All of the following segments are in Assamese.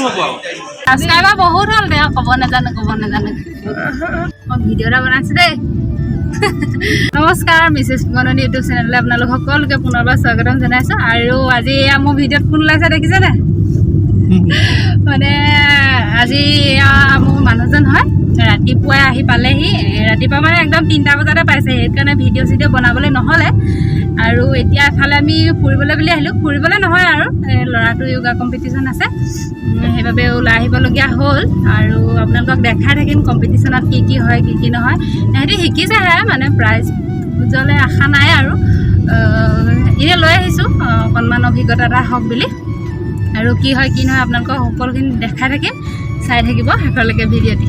ছাবস্ক্ৰাইবাৰ বহুত হ'ল দে, ক'ব নাজানো, ক'ব নাজানো। মই ভিডিঅ' এটা বনাইছোঁ দেই। নমস্কাৰ, মিছেছ ফুকননী ইউটিউব চেনেললৈ আপোনালোক সকলোকে পুনৰবাৰ স্বাগতম জনাইছোঁ। আৰু আজি এয়া মোৰ ভিডিঅ'ত কোন ওলাইছে দেখিছেনে? মানে আজি এয়া মোৰ মানুহজন হয়, ৰাতিপুৱাই আহি পালেহি। ৰাতিপুৱা মানে একদম 3টা বজাতে পাইছে, সেইকাৰণে ভিডিঅ' চিডিঅ' বনাবলৈ নহ'লে। আৰু এতিয়া এফালে আমি ফুৰিবলৈ বুলি আহিলোঁ, ফুৰিবলৈ নহয় আৰু ল'ৰাটোৰ য়োগা কম্পিটিশ্যন আছে, সেইবাবে ওলাই আহিবলগীয়া হ'ল। আৰু আপোনালোকক দেখাই থাকিম কম্পিটিশ্যনত কি কি হয়, কি কি নহয়। সিহঁতি শিকিছেহে, মানে প্ৰাইজ বুজলৈ আশা নাই আৰু এনেই লৈ আহিছোঁ অকণমান অভিজ্ঞতা এটা হওক বুলি। আৰু কি হয় কি নহয় আপোনালোকক সকলোখিনি দেখাই থাকিম, চাই থাকিব শেষলৈকে ভিডিঅ'টি।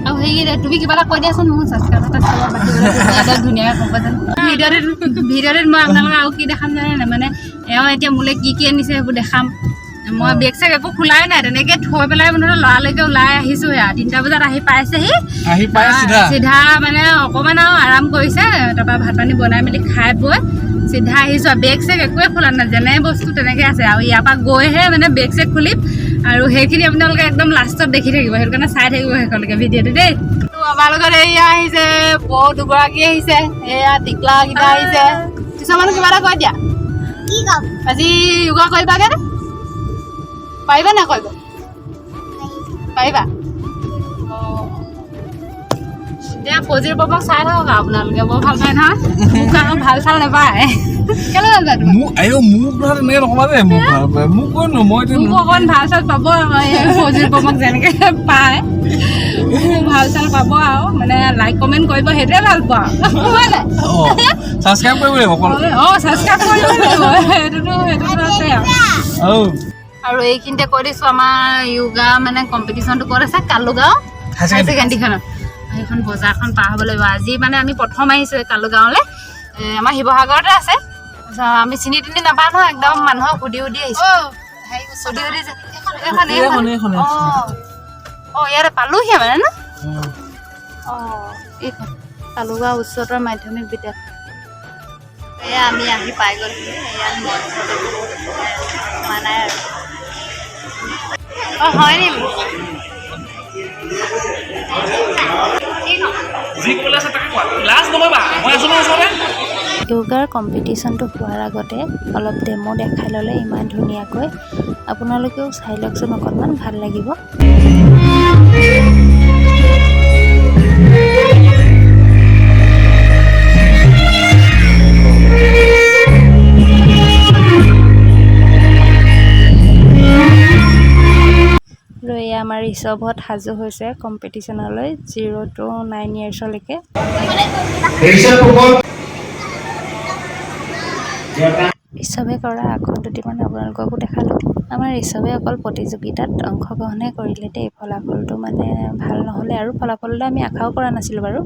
আৰু সেই তুমি কিবা এটা কৈ দিয়াচোন, মোৰ ছাবস্ক্ৰাইবাৰ তাস্ক্ৰাইবাৰ বাঢ়িবলৈ একদম ধুনীয়াকৈ ক'ব যেন। ভিডিঅ'টোত মই আপোনালোকক আৰু কি দেখাম জানে নাই? মানে এওঁ এতিয়া মোলৈ কি কি আনিছে সেইবোৰ দেখাম। মই বেগ চেগ একো খোলাই নাই, তেনেকৈ থৈ পেলাই মুঠতে লৰালৰিকৈ ওলাই আহিছোঁ। সেয়া 3টা বজাত আহি পাইছেহি। আহি পাই চিধা চিধা মানে অকণমান আৰু আৰাম কৰিছে, তাৰপৰা ভাত পানী বনাই মেলি খাই বৈ চিধা আহিছোঁ। আৰু বেগ চেগ একোৱে খোলা নাই, যেনে বস্তু তেনেকৈ আছে। আৰু ইয়াৰ পৰা গৈহে মানে বেগ চেগ খুলিম, আৰু সেইখিনি আপোনালোকে একদম লাষ্টত দেখি থাকিব, সেইটো কাৰণে চাই থাকিব শেষলৈকে ভিডিঅ'টো দেই। আমাৰ লগত এয়া আহিছে বৌ দুগৰাকী আহিছে, এয়া টিকলা কেইটা আহিছে। কিছুমানে কিবা এটা কৈ দিয়া। আজি য়োগা কৰিবাগে নে? পাৰিবা নে কৰিব? পাৰিবা? এতিয়া ফৌজিৰ বাবাক চাই থাকক আৰু আপোনালোকে, বৰ ভাল পায় নহয় মোক, আৰু ভাল চাল নাপায়। কেলে ভাল পায় তোমাক? মোক আইঅ, মোক কথা তেনেকে নকবা দেই। মোক ভাল পায়, মোক কৈ ন মই এতিয়া মোক অকণ ভাল চাল পাব আৰু, এই ফৌজিৰ বাবাক যেনেকে পায় মোক ভাল চাল পাব আৰু, মানে লাইক কমেণ্ট কৰিব, সেইটোৱে ভাল পোৱা আৰু, হয় নাই? ছাবস্ক্ৰাইব কৰিব লাগিব অকল। অঁ, ছাবস্ক্ৰাইব কৰিব লাগিব, সেইটোতো আছে আৰু। আৰু এইখিনিতে কৈ দিছোঁ, আমাৰ য়োগা মানে কম্পিটিশ্যনটো ক'ত আছে? কালুগাঁও হাই হাই ছেকেণ্ডেৰীখনত। সেইখন বজাৰখন পাৰ হ'ব লাগিব। আজি মানে আমি প্ৰথম আহিছোঁ এই কালুগাঁৱলৈ, আমাৰ শিৱসাগৰতে আছে। তাৰপিছত আমি চিনি তিনি নাপাওঁ নহয়, একদম মানুহক সুধি সুধি আহিছোঁ, সুধি সুধি এইখন, এইখন। এইখন। অঁ অঁ, ইয়াতে পালোহি মানে ন। অঁ, এইখন কালুগাঁও উচ্চতৰ মাধ্যমিক বিদ্যালয়। এয়া আমি আহি পাই গ'লোহি, ইয়াত মঞ্চত একো হোৱা নাই আৰু। অঁ, হয় নি? যি ক'লে আছে তাকে কোৱা, লাজ নকৰিবা, মই আছো নহয় ওচৰতে। য়োগাৰ কম্পিটিশ্যনটো হোৱাৰ আগতে অলপ ডেমো দেখাই ল'লে ইমান ধুনীয়াকৈ, আপোনালোকেও চাই লওকচোন, অকণমান ভাল লাগিব। আৰু এয়া আমাৰ ঋষভত সাজু হৈছে কম্পিটিশ্যনলৈ, 0 টু 9 ইয়েৰ্ছলৈকে। ঋষভে কৰা আসন দুটিমান আপোনালোককো দেখালোঁ। আমাৰ ঋষভে অকল প্ৰতিযোগিতাত অংশগ্ৰহণহে কৰিলে দেই, ফলাফলটো মানে ভাল নহ'লে, আৰু ফলাফলটো আমি আশাও কৰা নাছিলোঁ বাৰু।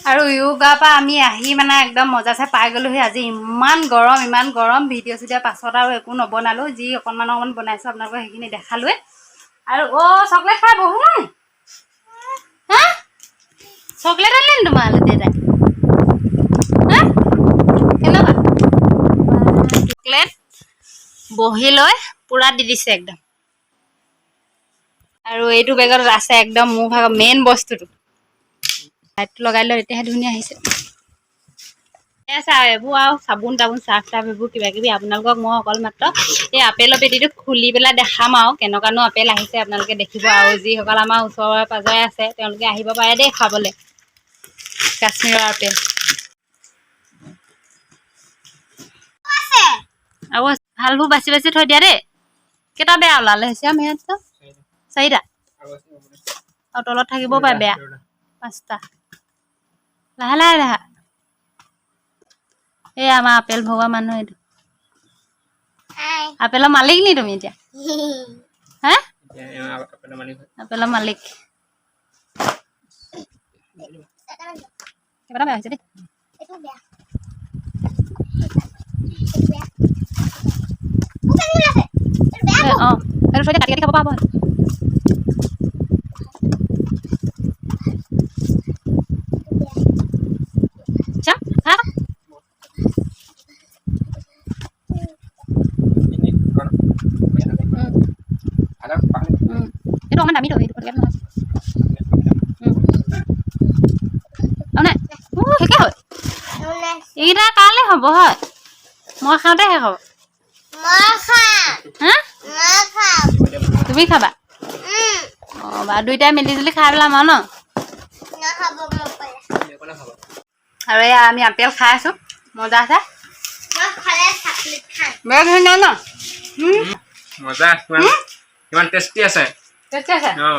আৰু য়োগাৰ পৰা আমি আহি মানে একদম মজা চাই পাই গ'লোহি। আজি ইমান গৰম, ইমান গৰম, ভিডিঅ' চিডিঅ' পাছত আৰু একো নবনালোঁ, যি অকণমান অকণমান বনাইছোঁ আপোনালোকক সেইখিনি দেখালোৱে। আৰু অ' চকলেট খাই বহিলা নি? হা, চকলেট আনিলে নি তোমালৈ দেউতাই? হা, কেনেকুৱা চকলেট? বহি লৈ পূৰা দি দিছে একদম। আৰু এইটো বেগত আছে একদম মোৰ ভাগৰ মেইন বস্তুটো। লাইটটো লগাই লওঁ, তেতিয়াহে ধুনীয়া আহিছে। আছে আৰু এইবোৰ আৰু চাবোন তাবোন, চাৰ্ফ টাৰ্ফ, এইবোৰ কিবা কিবি। আপোনালোকক মই অকল মাত্ৰ এই আপেলৰ পেটিটো খুলি পেলাই দেখাম আৰু কেনেকুৱানো আপেল আহিছে আপোনালোকে দেখিব। আৰু যিসকল আমাৰ ওচৰে পাজৰে আছে তেওঁলোকে আহিব পাৰে দেই খাবলৈ কাশ্মীৰৰ আপেল। আৰু ভালবোৰ বাচি বাচি থৈ দিয়া দেই। কেইটা বেয়া ওলালে হৈছে মেহনত? চাৰিটা। আৰু তলত থাকিব পাৰে বেয়া 5টা। লাহে লাহে দেখা। এই আমাৰ আপেল ভগোৱা মানুহ এইটো। আপেলৰ মালিক নি তুমি এতিয়া? হা, আপেলৰ মালিক। কিবা এটা বেয়া হৈছে দেই। অঁ, সেইটো থৈ দিয়া, কাটি কাটি খাব পাব। চা, খা। অকণমান দামীটো, এই 200 টকীয়াটো নহয়। আৰু নাই। শেষে হ'ল। এইকেইটা কালে হ'ব হয়, মই খাওঁতে শেষ হ'ব। হা, তুমি খাবা? অঁ, বাৰু, দুইটাই মিলি জুলি খাই পেলাম আৰু ন। আৰু এয়া আমি আপেল খাই আছো, মজা আছে, বৰ ধুনীয়া ন। মজা, কিমান কিমান টেষ্টি আছে। টেষ্টি আছে। অ।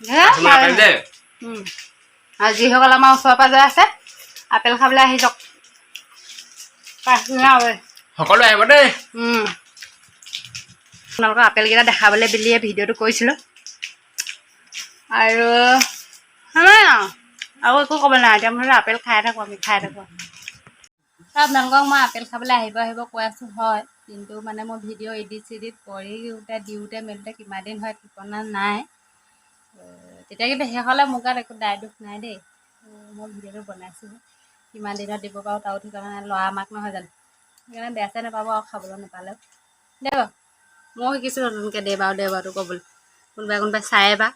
হে, তোমাৰ আপেল যে। আৰু যিসকল আমাৰ ওচৰে পাজৰে আছে, আপেল খাবলৈ আহি যাওক। পাঁচদিনীয়া হয়। সকলো আহিব দেই। আপোনালোকক আপেলকেইটা দেখাবলৈ বুলিয়ে ভিডিঅ'টো কৰিছিলোঁ আৰু সিমানে আৰু একো ক'ব নাই। এতিয়া মুঠতে আপেল খাই থাকোঁ, আমি খাই থাকোঁ। আপোনালোকক মই আপেল খাবলৈ আহিব আহিব কৈ আছোঁ হয়, কিন্তু মানে মই ভিডিঅ' এডিট চিডিট কৰোঁতে দিওঁতে মেলোঁতে কিমান দিন হয় ঠিকনা নাই। তেতিয়া কিন্তু শেষ হ'লে মোৰ গাত একো দায় দোষ নাই দেই। মই ভিডিঅ'টো বনাইছোঁ, কিমান দিনত দিব পাৰোঁ তাৰো ঠিকনা নাই। ল'ৰা মাক নহয় জানো? সেইকাৰণে বেয়া চেয়া নাপাব আৰু খাবলৈ নাপালেও দেই। বাৰু, ময়ো শিকিছোঁ নতুনকৈ, দে বাৰু, দে বাৰুটো ক'বলৈ কোনোবাই কোনোবাই চায়ে বা।